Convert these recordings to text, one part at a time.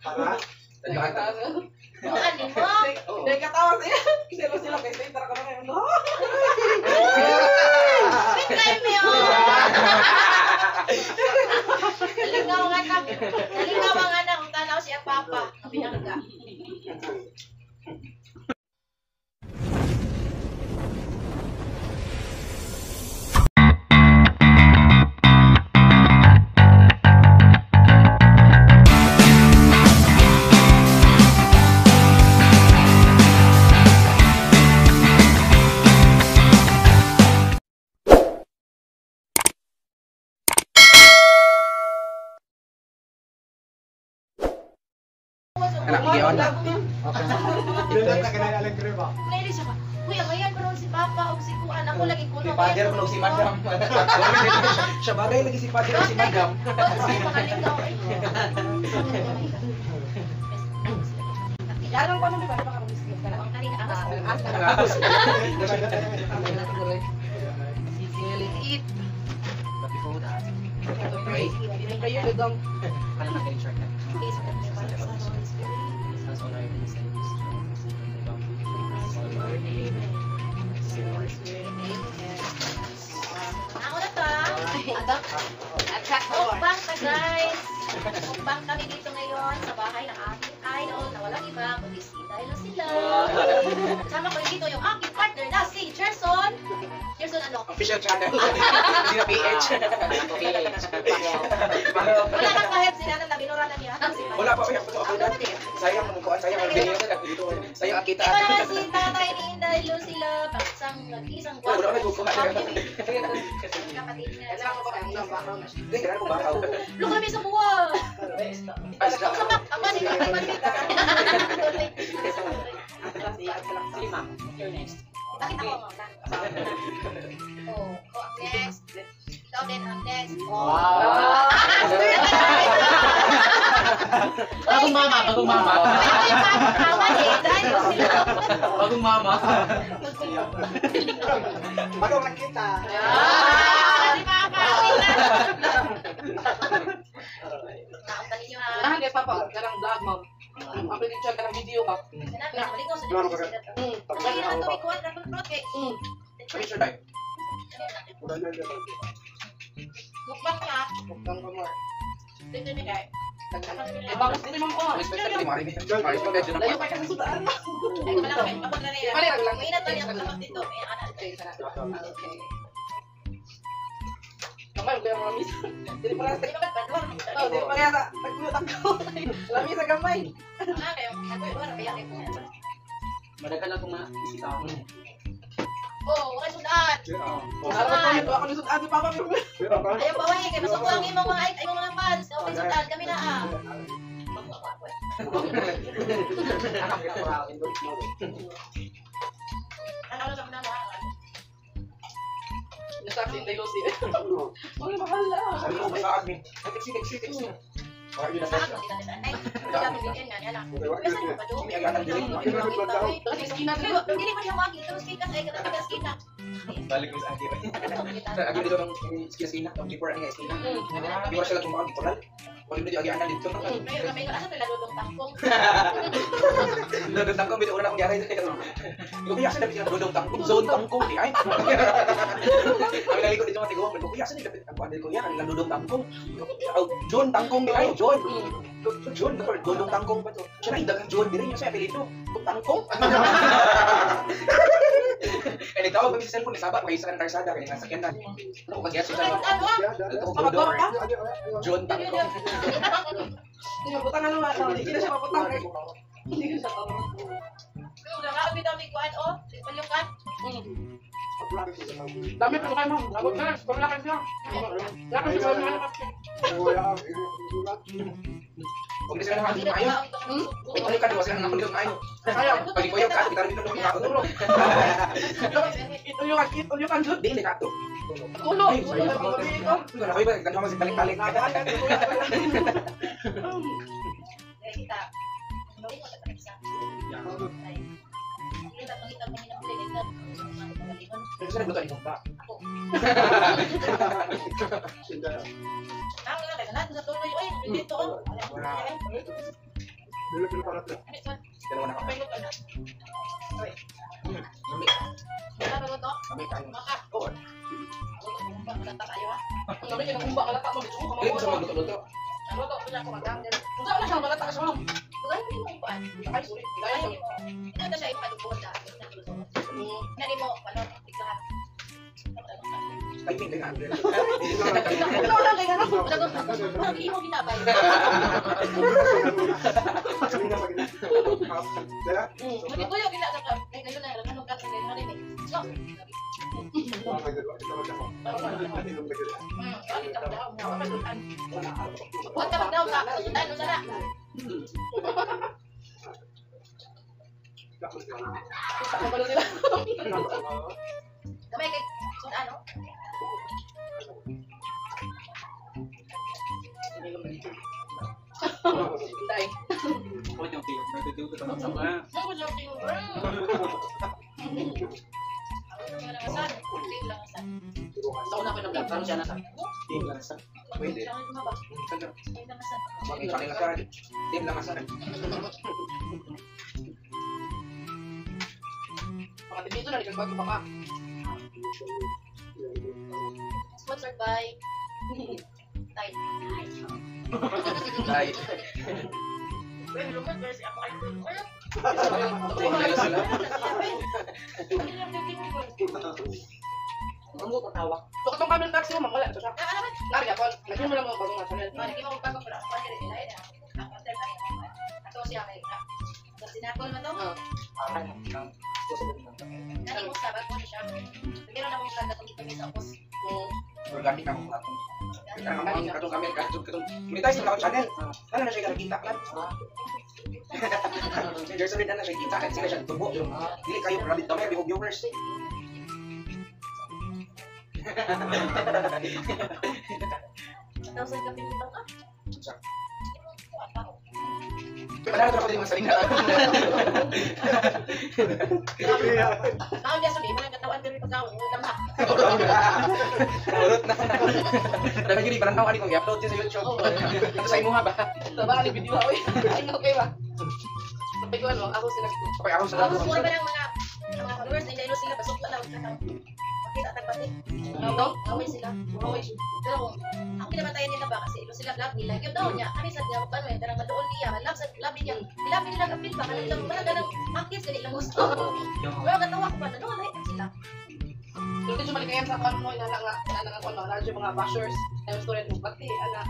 Para? Ano mo? Dahil katawa siya. Sila sila kay Tara ka na ngayon. Wait kayo mo yun. Nalingaw ang anak. Nalingaw ang anak. Kung tanaw siya papa. Binangga. Anak, iyon na. Nailis siya ba? Uy, ang ayan karon si Papa og si Kuan. Ako lagi kuno. Si Father kuno si Madam. Siya bagay lagi si Father si Madam. Yarang pa nung di ba? Baka mag-isip ka na. Sige, eat. But before that, pray. Kayo, dong. Ako na to. Mukbang ta, guys. Mukbang kami dito ngayon sa bahay ng aking idol na walang iba kundi si Dahil sila. Kasama ko rin dito yung aking partner na si Gerson. Gerson ano? Official channel. Hindi na PH. Wala kang kahit sila na binura na niya. Wala pa kaya ako dati. Sayang mo kuan, sayang ang video dito. Sayang ang kita. Ito naman si Tatay ni Inday Lucila, isang isang Wala na kukuha. Kapatid niya. Hindi kailangan ko bakaw. Look kami sa buwa. Ay, sa Sa mak, ama ni Sige, ma'am. You're next. Bakit ako muna? Oh, oh, next. Ikaw din ang next. Oh. Wow. Bagong mama, bagong mama. Tama eh. Dahil sila. Bagong mama. Bago nakita. Ah, di ba? Nauntan ninyo ha. Ah, kay Papa, karang vlog, ma'am. Ang picture ka ng video ka. Picture tayo. Mukbang ka. Mukbang pa more. Dito ni Guy. Eh, bakit dito ma'am ko? Respect sa marinig. Marinig medyo na. Layo pa kasi sudan. Ay, wala kami. Ako na rin. Pare lang. May na tayo ang kamag dito. May anak. Okay, tara. Okay. Kamay, kaya mga misa. Dili pa Di ba ba? Oh, dili pa kaya sa naglutak ko. Lami sa gamay. Ah, kayo. Ako wala kaya kayo. Madagal na itong mga isita ako. Oh, wala sudan. Ako ako ni sudan si Papa. Ayaw ba kay masuk ang imong mga imong mga fans. Okay sudan kami na ah. Ano sa mga Nasa si Inday Lucy. Uy, mahal na. Sabi ko sa amin. Taxi, taxi, taxi. Sa ako kita sa ay. Kami bigyan nga niya. Kasi iskina dito. Dili pa siya magi. Tapos kay kasi kay skina. Balik ko sa akin. Agi dito ng skina, ng before ang skina. Di ba sila tumakang dito? Wala mo dito agi anan dito. May kami asa tala dudong tangkong. Dudong tangkong bito una akong gyaray. Ko kuya sa dapat dudong tangkong, zone tangkong di ay. Kami naliko dito mga tigo, ko kuya sa dapat ang kuan kuya kanilang dudong tangkong. John tangkong di ay, John. John, dudong tangkong ba to? Siya na idagang John diri niya sa apelyido. Tangkong. Eh nagtawag kami sa cellphone, nisaba ko kayo sa kanang karsada kay nasa sakyanan. Ano ko kagiyas sa John tangkong. Hindi mabutang ano ba? Hindi na siya mabutang. Hindi ko siya tawag. Dami pa kayo, ma'am. Abot na. Pamulakan siya. Lakas siya. Huwag na sila nakakita maayo. Ito ka, diwa sila nakakita maayo. Ayaw. Pag ikaw yung ka, kita rin dito ng Ito yung ito yung kanjut. Di, hindi ka to. Tulo. Ay, Tulo. sayang. Ito na kayo ba? Ganyan kasi balik-balik. Pero sila nagluto ni Kumpa. Dalawa na kami. Lami. Lami tayo. Oo. Ang dami kay kumba kalata mo bitso ko Dili ko sa magluto-luto. Unsa wala siya malata siya, ma'am. Ay, sorry. Gaya siya. Typing kay nga. Unsa wala kay ngano? Huwag ka magdaw sa kasudan, unsa na? Sa balo nila. Gamay kay sudan, no? Hintay. Huwag yung tingin. Nagdudugo ka ng sama. Sa una ko yung vlog, parang siya nasa. Team lang sa. Pwede. Bakit channel na sa? Team lang sa. Mga dito na rin bago pa ka. Sponsored by Tide. Ay. Team lang sila. Ang ko tawa. So katong camel taxi mo, ma'am, wala ito siya. Nari ako, naging mo lang mga bagong channel. Organic ako ka. Ang mga katong kami katong katong monetize na ako channel. Ano na siya nakita kan? Si Jerson rin na siya kita kan sila siya tubo. Dili kayo grabe dami og viewers. Padala ko din mga salinga. Urot na. Dami gyud parang ani kong i-upload sa YouTube. Ito sa imuha ba? Taba ni video oy. Ay, okay ba? Sabi ko ano, ako sila. Okay, ako sa Tapos mura ba ng mga followers na sila basok na lang makita tagpati. Ano? Away sila. Okay. Pero kung ako pinamatayan nila ba kasi ilo sila vlog nila. Yun daw niya. Kami sa niya paano eh karang maduol niya, love sa love niya. Love nila ang appeal ba kanang lang wala ganang angkis gani lang gusto. Pero katawa ko pa na no sila. Pero dito malikayan sa kanon mo inana nga inana nga kono, lalo yung mga bashers. Ay story mo pati ana.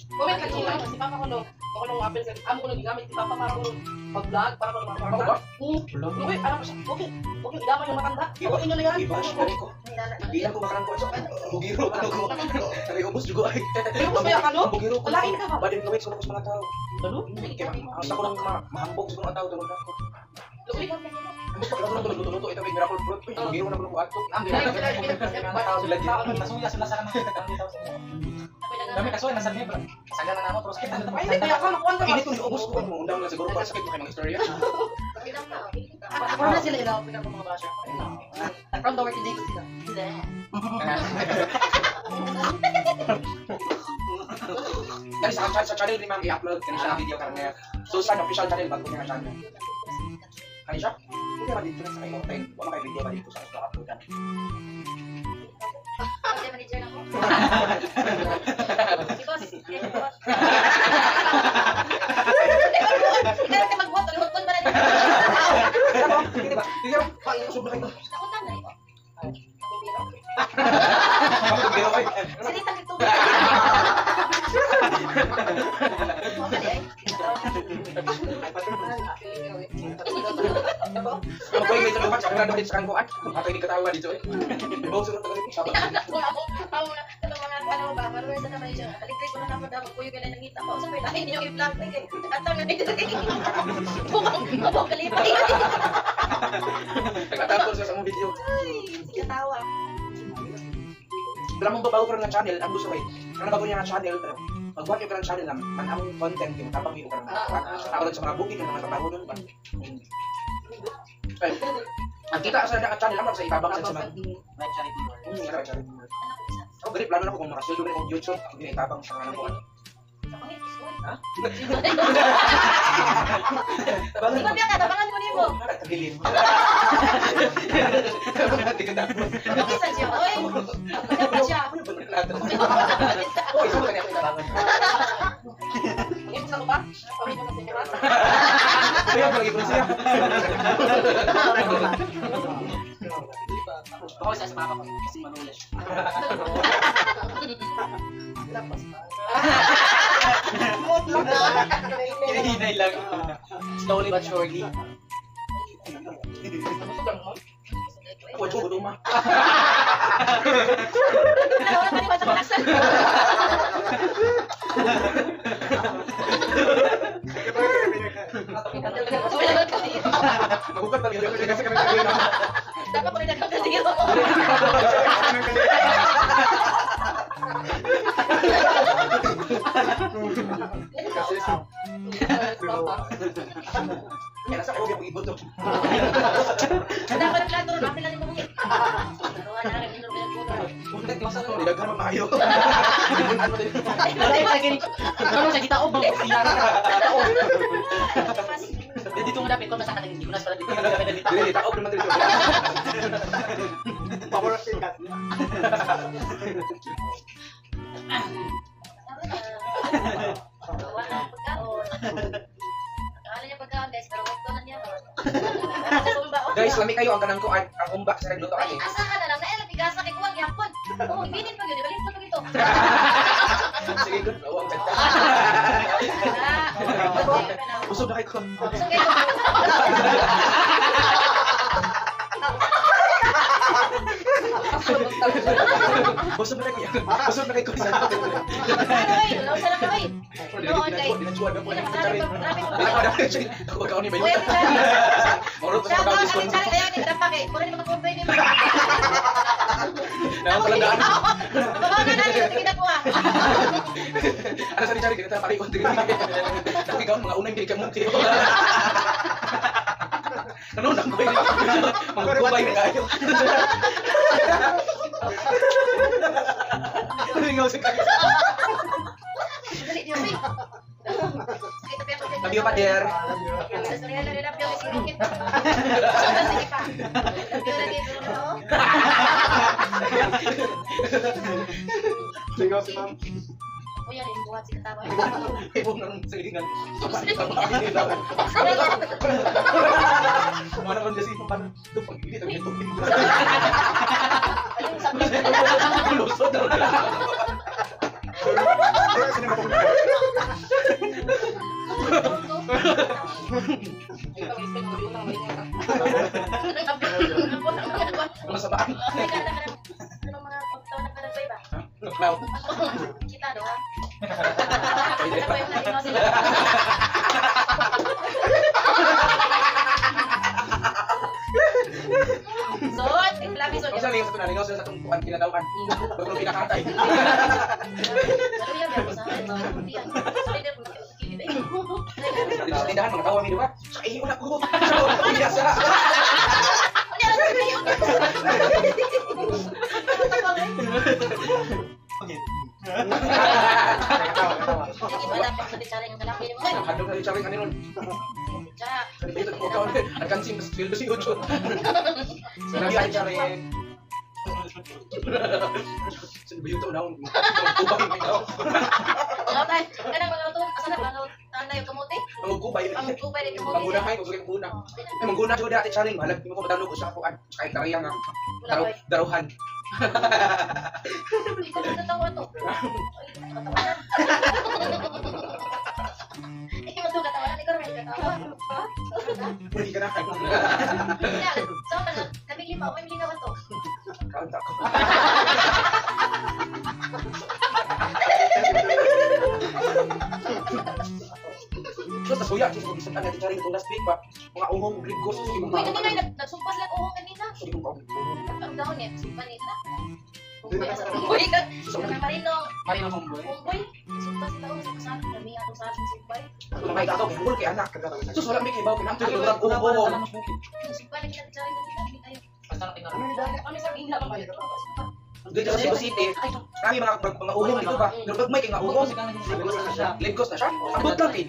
Comment lang sila si Papa ko no. Ako nung apel sa amo ko nung gigamit si Papa para ko pag-vlog para ko mga Ako ba? Okay, ano pa siya? Okay. Okay, idama yung matanda. Okay, inyo na yan. I-bash gani ko. Bilang ko makarang ko sa bugiro ko ko. Ay ubos jugo ay. Pero mas maya ka no? Bugiro ko. Walain ka ba? Bad influence ko sa mga tao. Ano? Kaya ang sa ko lang mahambog sa mga tao tungod ako. Lupi. Gusto ko lang luto-luto ito may miracle fruit. Uy, bugiro na ko ato. Sila sila Nasuya sila sa Dami kasuya nasa libro. Saga na namo pero sakit na. Ay, hindi kaya ka makuha ka. Init ko ubos ko mo undang lang siguro para sakit mo kay mga istorya. Ako na sila ilaw pinang mga basher. From the working day ko sila. Dali sa channel ni ma'am i-upload kani siya video karon nga. Susan official channel bago niya channel. Kani siya? Hindi ba dito sa kayo hotel? Wala kay video ba dito sa upload. Kasi manager na ko. Si boss, si boss. Ikaw na magbuhat, luhod ba na dito? Hindi ba? Hindi ba? Sobra kayo. Nakunta na ito. Bugiro ay. Sinita dito. Ako may sa lupat sa kanang sa kanang at ato ini katawa dito eh. Bawo sa tagal ito sabat. Ako, ako na, itong mga ano ba, followers na naman siya. Kaligtay ko na naman daw, magpuyo ka na nangita ko. Sa pwede, ninyo i-vlog na kay. Atang na dito. Bukang, bukang kalipay. Nagtatapos sa among video. Ay, katawa. Pero among bago karon nga channel, ang gusto kay kanang bago niya nga channel pero magbuhat yung kanang channel lang, man among content yung tabang yung kanang tawag sa mga bukid ng mga trabaho nun ba. Ay, ang kita sa nga channel lang sa itabang sa mga May charity work. Charity work. Ako gani plano na ko kung makasuldo na akong YouTube, ako ginaitabang sa kanang buhat. Ha? Di ba biya ka, tabangan ko nimo. Tagilid. Okay sa siya, oy. Dapat siya. Oh, isa ka niya ako itabangan. Ang sa ba? Pamilya na sa inyo. Kaya pag ibon siya. Ako isa sa papa ko kasi manulas siya. Lapas pa. Hinahinay lang. Slowly but surely. Gusto ka mo? Ako jo guduma. Wala pa ni sa panaksan. Magugat talaga kasi kami. Dapat ko rin nagkakadiro. Kaya nasa ako yung ibon to. Dapat ang plato, bakit lang yung mga. Naruha na rin yung mga. Daghan man maayo. Ano sa kita o bang siya? Tao. Dito mo dapat ko masakit hindi ko nas pala dito. Dili tao naman dito. Power of the cat. Wala ang pagkaon. Akala niya pagkaon, guys, pero wag na niya. Guys, lami kayo ang kanang kuan, ang humba sa nagluto Ay, ani. asa ka na lang. Naila, bigasa kay kuwang yapon. Oo, binin pa yun. Ibalik pa ito. Sige, good. Lawang kanta. Busog na kayo ko. Busog kayo. Busog na kayo. Busog na kayo. Ano, oy? Wala sa lang, oy. Ako kaon ni bayo. Uy, Moro pa sa Shout kaon out, diskon. Ate Chari. Ayaw, nagdampak eh. Puro ni mga kumpay ni mga. Naon pala daan. Baba na namin, sige na kuha. Ano sa ni Chari ganito pare ko. Ako ikaw mga unang dili ka mo. Ano nang ko ini? Mga kubay na kayo. Ano yung sa kayo? Dali, Diyo, uy. Sige, tabi ako. Love you, pader. Sorry, love you, love you. Sige, sige pa. Love you, lagi, pero no. Sigaw si ma'am. Kuya, rin buhat si katawa. Ibong nang silingan. Mana kon kasi pan ito pag hindi tayo ito. Ayun, sabi. Lusot na. Mga sabaan. Now. Kita do ha. Pwede pa. So, labi so. Ang sa lingaw sa tunalingaw sila sa itong kuwan kinatawakan. Bago nung pinakatay. Dito sa tindahan, mga tawa mi, di ba? Sa iyo na ko. Sa iyo sa. Hadong na yung charing kanino. Dito ko kaon. Ang kansim mas feel si Ucho. Love you, Ate Charing. Sino ba yung tao naon? Kubay may tao. Ang kubay. Mangguna kayo, gusto kong guna. Ay, mangguna jud Ate Charing. Mahalag mo ko madalog sa ako an. Sa kay nga. Daruhan. Ikaw nagtatawa to. Ay, Ikaw katawanan, ikaw rin katawa. Pwede ka na. So, kami lima, may lingawan to. Kaunta ko. So, sa suya, so, sa bisan Ate Charing itong last week ba? Mga uhong grip ko. Uy, kanina, nagsumpas lang uhong kanina. Sige kong kaong uhong. Ang dahon niya, sumpa nila. Uy, Marino. Marino homeboy. Homeboy. Sumpa sila, oh, sumpa sa akin. Kami atong sa akin, sumpay. Tumay ka ako, kay hungol kay anak. Sus, wala may kay baw, kinamtoy, tulad uhong. Sumpa lagi natin Charing kanina, kami tayo. Basta na tingnan. Kami sa gihila pa ba? Dito sa Cebu City, kami mga uhong dito ba? Pero pag may kay nga uhong, Lagos na siya. Abot lang kay.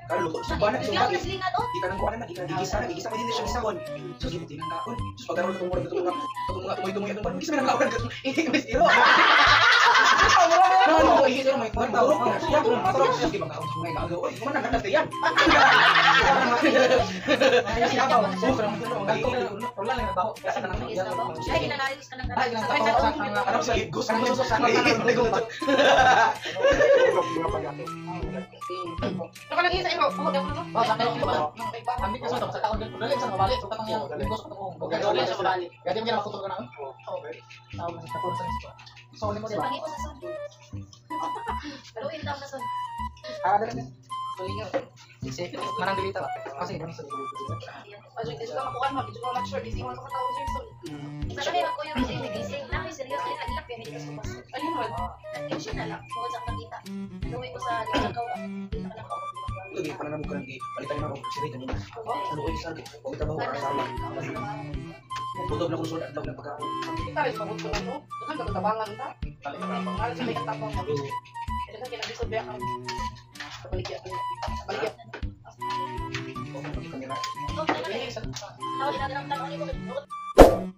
Karon luto sumba na sumba. Bigla ko nasilingan, oh. Di ka nang kuan na, di ka gigisa na, gigisa pa din siya gisahon. Sus, di nang kaon. Sus, pagkaroon katong murag katong mga tumoy-tumoy atong gisa nang kaon katong ihi mis iro. Ano ko ihi sir may kuan turok na siya. Turok siya di magkaon sungay kaagaw. Oy, kuman nang yan. Oh, karang Ay, ginanalis ka ng Ay, Ano sa Lagos? Naka lang isa iro. Oh, dapat no. So, pangit ko sa son. Haluin lang sa son. Adyo di ka makuan ma, di ka mature, di mo ka tao Jason. Sa kanila ko yung kasi nagising. Na may seryoso yun, nagilap yan, hindi ko supas. Ayun man. Attention na lang, tungkol sa nakita. Haluin ko sa lakaw. Dito ka lang ako. Lagi pa na namo kanang palitan na ako grocery kanina. Ano ko isa og trabaho para sa Butob na ko sulod adlaw ng pagkaon. Kita rin pagod ko no. Daghan ka tabangan ta. Mahal sa may katapang mo. Daghan kay nabisod ba ka. Balikya. Balikya. Okay, kamera. Oh, tawag na lang, tawag na lang.